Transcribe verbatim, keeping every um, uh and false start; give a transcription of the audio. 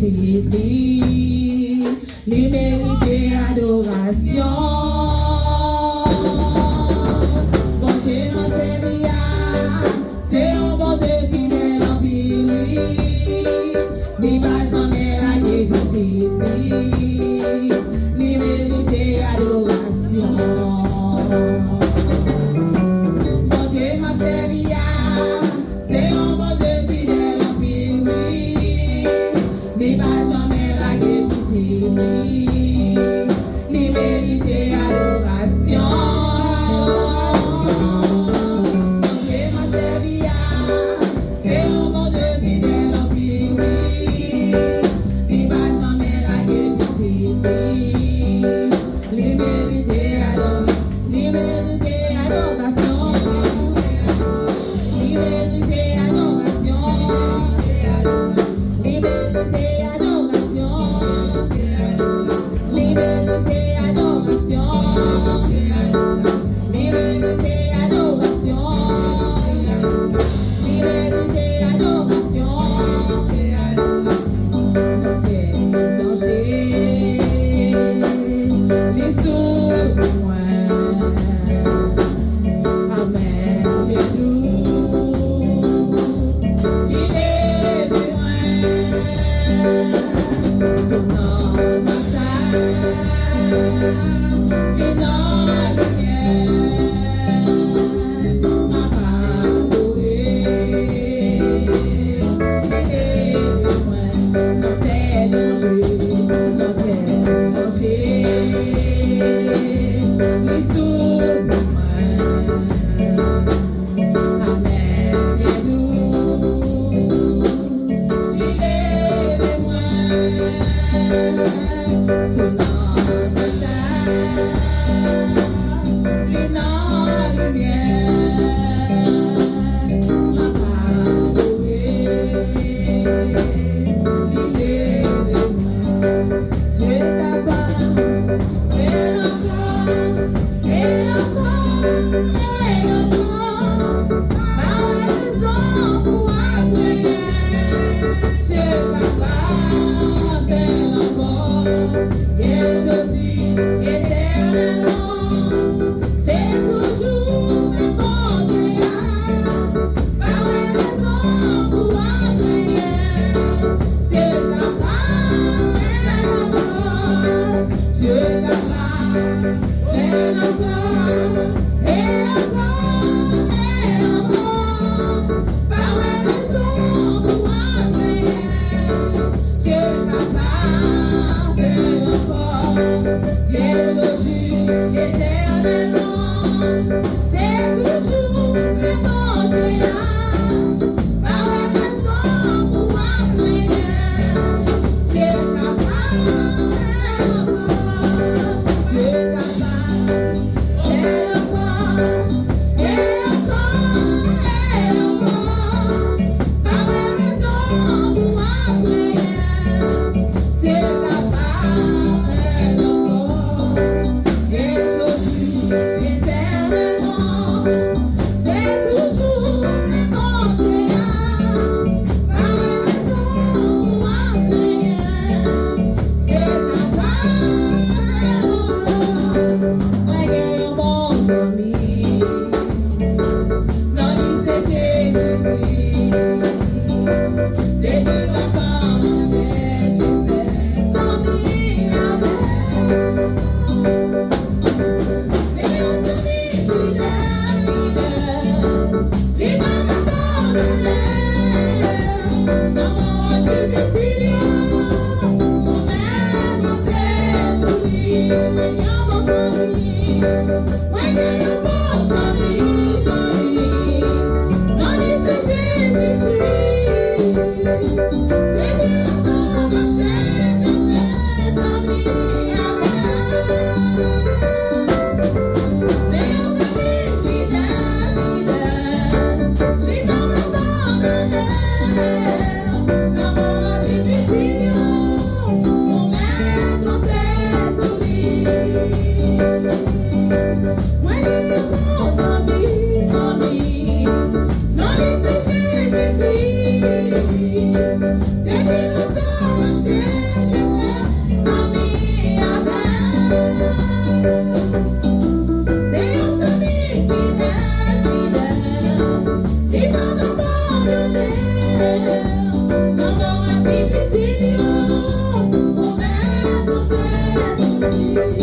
Li, li merite adorasyon. Bondye m ap sèvi a, se yon Bondye fidèl anpil, wi. Li pa janmen lage pitit li. Li merite adorasyon. Bondye m ap sèvi a, se yon Bondye fidèl anpil, wi. Li pa janmen lage pitit li. Li merite adorasyon. Bondye m ap sèvi a, se yon Bondye fidèl anpil, wi. Li pa janmen lage pitit li. Li merite adò-, li merite adorasyon. Li merite adorasyon. Li merite adorasyon. Li merite adorasyon. Li merite adorasyon. Li merite adorasyon. Nan tè danje, li soutni mwen. Amèn, li dous, li leve mwen. Sou nan nwa sa, li nan limyè. M ap adore. Li leve mwen nan tè danje, nan tè danje. Li soutni mwen. Amèn, li dous, li leve mwen. Sou nan nwa sa, li nan limyè. M ap adore, li leve mwen. Dieu est capable, fais-le encore, et encore, et encore.